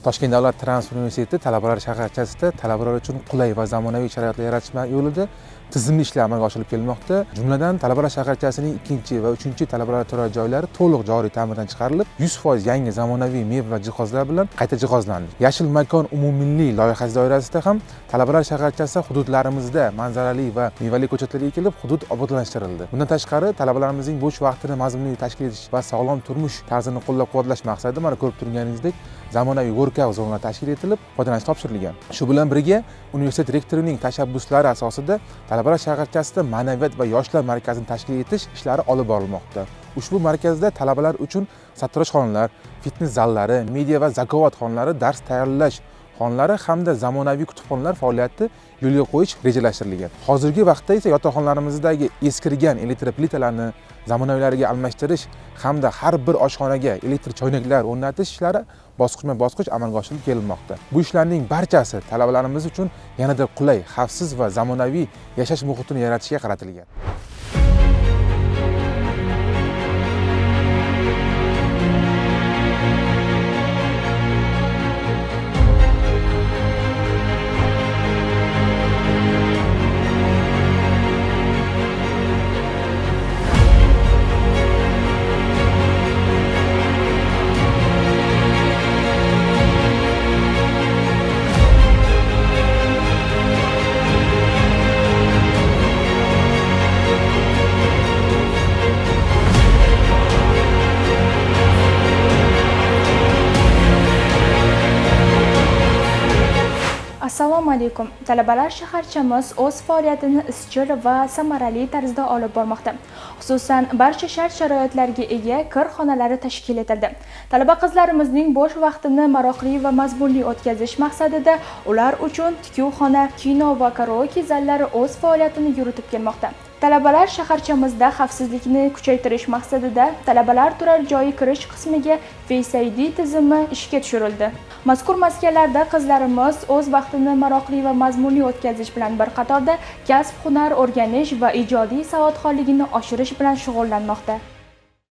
Toshkent davlat transport universiteti talabalar shaharchasida talabalar uchun qulay va zamonaviy sharoitlar yaratish yo'lida tizimli ishlar amalga oshirilib kelinmoqda. Jumladan, talabalar shaharchasining 2 va 3 talabalar turar joylari to'liq joriy ta'mirdan chiqarilib, 100% yangi zamonaviy mebel va jihozlar bilan qayta jihozlandi. Yashil makon umummilliy loyihasi doirasida ham talabalar shaharchasi hududlarimizda manzarali va mevali ko'chatlar ekilib, hudud obodonlashtirildi. Bundan tashqari, talabalarimizning bo'sh vaqtini mazmunli tashkil etish va sog'lom turmush tarzini qo'llab-quvvatlash maqsadida mana ko'rib turganingizdek zamonaviy workout zonalar tashkil etilib, foydalanishga topshirilgan. Shu bilan birga universitet rektorining tashabbuslari asosida talabalar shaharchasida ma'naviyat va yoshlar markazini tashkil etish ishlari olib borilmoqda. Ushbu markazda talabalar uchun sartaroshxonalar, fitness zallari, media va zakovat xonalari, dars tayyorlash xonalari hamda zamonaviy kutubxonalar faoliyati yo'lga qo'yish rejalashtirilgan. Hozirgi vaqtda esa yotoqxonalarimizdagi eskirgan elektroplitalarni zamonaviylariga almashtirish hamda har bir oshxonaga elektr choynaklar o'rnatish ishlari bosqichma-bosqich amalga oshirilib kelinmoqda. Bu ishlarning barchasi talabalarimiz uchun yanada qulay, xavfsiz va zamonaviy yashash muhitini yaratishga qaratilgan. Assalomu alaykum. Talabalar shaharchamiz o'z faoliyatini izchil va samarali tarzda olib bormoqda. Xususan, barcha shart-sharoitlarga ega kir xonalari tashkil etildi. Talaba qizlarimizning bo'sh vaqtini maroqli va mazmunli o'tkazish maqsadida ular uchun tikuvxona, kino va karaoke zallari o'z faoliyatini yuritib kelmoqda. Talabalar shaharchamizda xavfsizlikni kuchaytirish maqsadida talabalar turar joyi kirish qismiga Face ID tizimi ishga tushirildi. Mazkur maskanlarda qizlarimiz o'z vaqtini maroqli va mazmunli o'tkazish bilan bir qatorda kasb-hunar o'rganish va ijodiy savodxonligini oshirish bilan shug'ullanmoqda.